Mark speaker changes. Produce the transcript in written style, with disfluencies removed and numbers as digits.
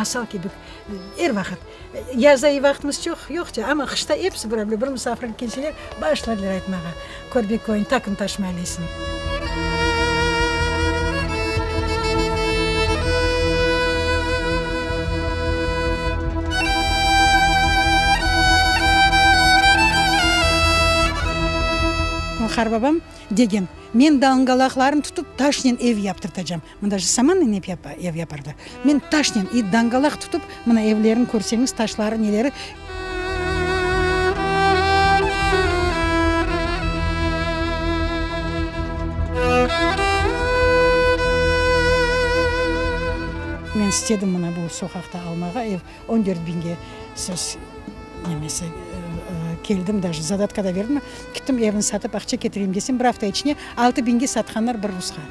Speaker 1: Masal kibi er vaqıt. Yazda iyi vaqtımız çoq yoqça, amma qışta episi bir bir musafir kelseler, başlarlar aytmağa, Körbek köyüñ Takım-Taş maalesiniñ. Qarbabam degen, Men dangalaqlarnı tutıp taşnen ev yaptırtacam. Mında же samannen ev yaparlar. Men taşnen, i dangalaq tutıp, mına evlerini körseñiz, taşları, neleri. Men istedim mına bu soqaqta almağa ev, on dört biñge söz nemesi keldim, daje zadatqa da berdim. Kittim evni satıp aqça ketireyim desem, bir afta içine altı biñge satqanlar bir rusqa.